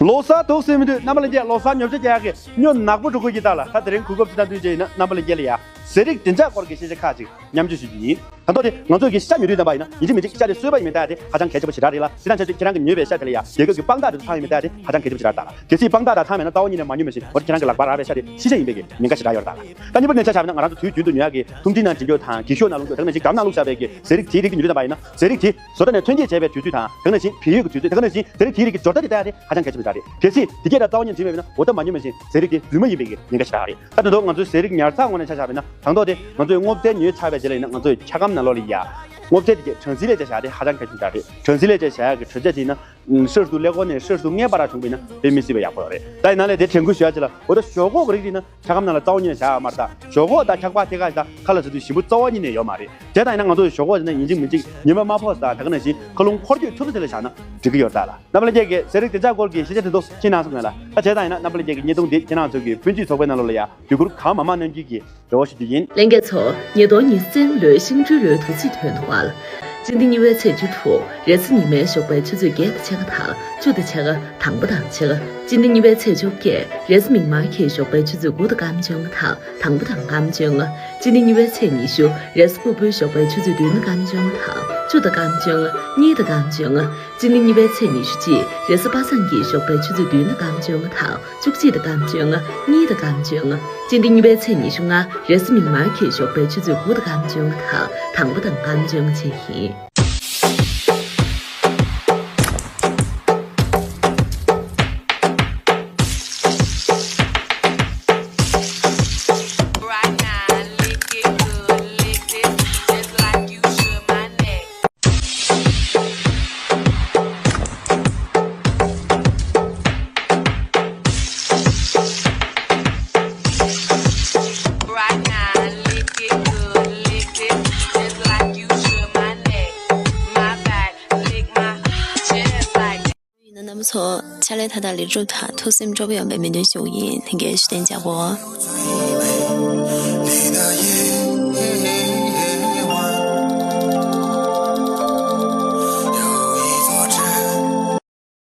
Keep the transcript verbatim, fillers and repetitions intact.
ལོ་གསར་འདུག་ཟེར་མི་འདུག་རྣམ་པ་ལྷན་རྒྱས། ལོ་གསར་ཉོ་ཆ་རྒྱག་གི་སྨྱོ་ནག་པོ་འགྲོ་དགོས་ཀྱི་ད་ལ། ད་དེ་རིང་གོ་སྐབས་ཅིག་བཏང་དུས་བྱས་ཡིན་ན་རྣམ་པ་ལྷན་རྒྱས་ལ་ཡ་ཟས་རིགས་བདེ་འཇགས་སྐོར་གྱི་ཤེས་བྱ་ཁག་ཅིག་མཉམ་སྤྱོད་ཞུ་རྒྱུ་ཡིན། ད་ཐོག་དེ་ང་ཚོས་ཀྱི་ཤ་ཉོ་དུས་བསྡམས་པ་ཡིན་ན་ཡིན་གཅིག་མིན་གཅིག་ཤ་དེ་གསོས་པ་ཡིན་མིན་ལྟ་ཡ་དེ་ཧ་ཅང་གལ་ཆེན་པོ་ཞེ་དྲག་རེད་ལ། དེ་དང་ཆབས་ཅིག་ཁྱེད་རང་གིས་ཉོས་པའི་ཤ་དེ་ལ་ཡ་རྒྱལ་ཁབ་ཀྱི་དཔང་རྟགས་དེ་ཚོ་ཚང་ཡོད་མིན་ལྟ་ཡ་དེ་ཧ་ཅང་གལ་ཆེན་པོ་ཞེ་དྲག་རེད་ད་ལ། གལ་སྲིད་དཔང་རྟགས་དང་ཚང་མེད་ན་རྩ་བ་ཉིད་ནས་མ་ཉོས་མ་གཞི་འོ་ཁྱེད་རང་གི་ལག་པར་རག་པའི་ཤ་དེ་ཤི་ཤ་ཡིན་པའི་གི་ཉེན་ཁ་ཞེ་དྲག་ཡོད་རེད་ད་ལ། ད་གཉིས་པ་ནས་ཆ་བཞག་པ་ཡིན་ན་ང་རང་ཚོ་དུས་རྒྱུན་དུ་ཉོ་ཡག་གི་ཐུམ་སྒྲིལ་ནང་བྲིན་རྒྱུ་དང་། གྱི་ཤོག་ནང་ལོགས་ཀྱི་དེ་ནང་བཞིན་སྒམ་ནང་བླུགས་བཞག་པའི་གི་ཟས་རིགས་དེའི་རིགས་ཀྱི་ཉོ་དུས་བསྡམས་པ་ཡིན་ན། ཟས་རིགས་དེ་བཟོ་གྲྭ་ནས་ཐོན་སྐྱེད་བྱས་པའི་དུས་ཚོད་དང་། དེ་ནང་བཞིན་བལ་ཡུལ་གྱི་དུས་ཚོད། དེ་ནང་བཞིན་དེ་རིང་དེའི་རིགས་ཀྱི་སྦྱོར་རྟ་དེ་ལྟ་ཡ་དེ་ཧ་ཅང་གལ་ཆེན་པོ་ཞིག་རེད། གལ་སྲིད་དེ་གས་ད་རྩ་བ་ཉིད་ནས་བྲིན་པ་ཡིན་ན་འོ་ད་མ་ཉོས་མ་གཞི་ཟས་རིགས་དེ་རྫུན་མ་ཡིན་པའི་གི་ཉེན་ཁ་ཞེ་དྲག་རེད། ད་དེ་ཚོ་ང་ཚོའི་ཟས་རིགས་ཉར་ཚགས་ངོས་ནས་ཆ་བཞག་པ་ཡིན་ན། དང་ཐོག་དེ་ང་ཚོས་སྔོ་ཚལ་ཉོས་ཚར་བའི་རྗེས་ལ་ཡིན་ན་ང་ཚོའི་འཁྱག་སྒམ་ནང་ལོགས་ལ་ཡ་སྔོ་ཚལ་དེ་གས་གྲང་ཟིལ་ལས་བྱས་བཞག་དེ་ཧ་ཅང་གལ་ཆེན་པོ་ཞིག་རེད། གྲང་ཟིལ་ལས་བྱས་བཞག་ཡག་གི་དྲོད་ཚད་དེ་ཡིན་ན་ཧྲིལ་སུ་ཀླད་ཀོར་ནས་ཧྲིལ་སུ་ལྔའི་བར་བྱུང་བ་ཡིན་ན་དཔེ་མི་སྲིད་པ་ཡག་པོ་རེད། ད་ཡིན་ན་ལས་དེ་དྲན་སྐུལ་ཞུ་ཡ་ཅིག་ལ། འོ་ད་ཞོག་ཁོག་གི་རིགས་དེ་ཡིན་ན་འཁྱག་སྒམ་ནང་ལ་རྩ་བ་ཉིད་ནས་བཞག་ཡ་མ་རེད་ད། ཞོག་ཁོག་དང་འཁྱག་པ་དེ་གས་ད་ཁ་ལ་ཟ་དུས་ཞིམ་པོ་རྩ་བ་ཉིད་ནས་ཡོད་མ་རེད། བྱས་ཙང་ཡིན་ན་ང་ཚོ་ཞོག་ཁོག་ཟེར་ན་ཡིན་གཅིག་མིན་གཅིག་ཉི་མ་མ་ཕོག་ཙང་དེ་ག་ནང་བཞིན་མཁའ་རླུང་འཁོར་སྐྱོད་ཐུབ་ས་དེ་ལ་བཞག་ན་འགྲིག་གི་ཡོད་རེད་ད་ལ། རྣམ་པ་ལྷན་རྒྱས་ཀྱིས་ཟས་རིགས་བདེ་འཇགས་སྐོར་གྱི་ཤེས་བྱ་དེ་ཚོ་ཤེས་གནང་སོང་ངས་ལ། ད་བྱས་ཙང་ཡིན་ན་རྣམ་པ་ལྷན་རྒྱས་ཀྱི་བརྙན་ཐུང་འདི་ཁྱེད་རང་ཚོ་གི་སྤུན་མཆེད་ཚོགས་པའི་ནང་ལོགས་ལ་ཡ་བརྒྱུད་བསྐུར་གང་མང་མང་གནང་རྒྱུ་གི་འབད་བརྩོན་ཞུ་རྒྱུ་ཡིན། ལྷན་རྒྱས་ཚོ། ཉིས་སྟོང་ཉི་ཤུ་རྩ་གཉིས་ལོའི་ཤིང་འབྲུའི་ལོའི་དུས་ཚིགས་ཐོན་འདུག་པ། སྤྱི་ཟླ་གཉིས་པའི་ཚེས་བཅུ་དྲུག་རེས་གཟའ་ཉི་མའི་ཞོགས་པའི་ཆུ་ཚོད་བརྒྱད་དང་ཕྱེད་ཀ་དང་བཅུ་དང་ཕྱེད་ཀ་དང་པོ་དང་ཕྱེད་ཀ་སྤྱི་ཟླ་གཉིས་པའི་ཚེས་བཅོ་བརྒྱད་རེས་གཟའ་མིག་དམར་གྱི་ཞོགས་པའི་ཆུ་ཚོད་དགུ་དང་སྐར་མ་བཅོ་ལྔ་དང་དང་པོ་དང་སྐར་མ་བཅོ་ལྔ་སྤྱི་ཟླ་གཉིས་པའི་ཚེས་ཉི་ཤུ་རེས་གཟའ་ཕུར་བུའི་ཞོགས་པའི་ཆུ་ཚོད་བདུན་དང་སྐར་མ་བཅོ་ལྔ་དང་བཅུ་དང་སྐར་མ་བཅོ་ལྔ་གཉིས་དང་སྐར་མ་བཅོ་ལྔ་སྤྱི་ཟླ་གཉིས་པའི་ཚེས་ཉི་ཤུ་གཅིག་རེས་གཟའ་པ་སངས་ཀྱི་ཞོགས་པའི་ཆུ་ཚོད་བདུན་དང་སྐར་མ་བཅོ་ལྔ་དང་བཅུ་གཅིག་དང་སྐར་མ་བཅོ་ལྔ་གཉིས་དང་སྐར་མ་བཅོ་ལྔ་སྤྱི་ཟླ་གཉིས་པའི་ཚེས་ཉི་ཤུ་ལྔ་རེས་གཟའ་མིག་དམར་གྱི་ཞོགས་པའི་ཆུ་ཚོད་དགུ་དང་སྐར་མ་བཅོ་ལྔ་དང་དང་པོ་དང་སྐར་མ་བཅོ་ལྔ་བཅས་ཡིན། རྣམ་པ་ཚོ་ཕྱག་ལས་མཐའ་དག་ལེགས་གྲུབ་དང་ཐུགས་སེམས་སྤྲོ་པོ་ཡོང་བའི་སྨོན་འདུན་ཞུ་གི་ཡིན། ལྷན་རྒྱས་བཞུགས་གདན་འཇགས་སྒོ།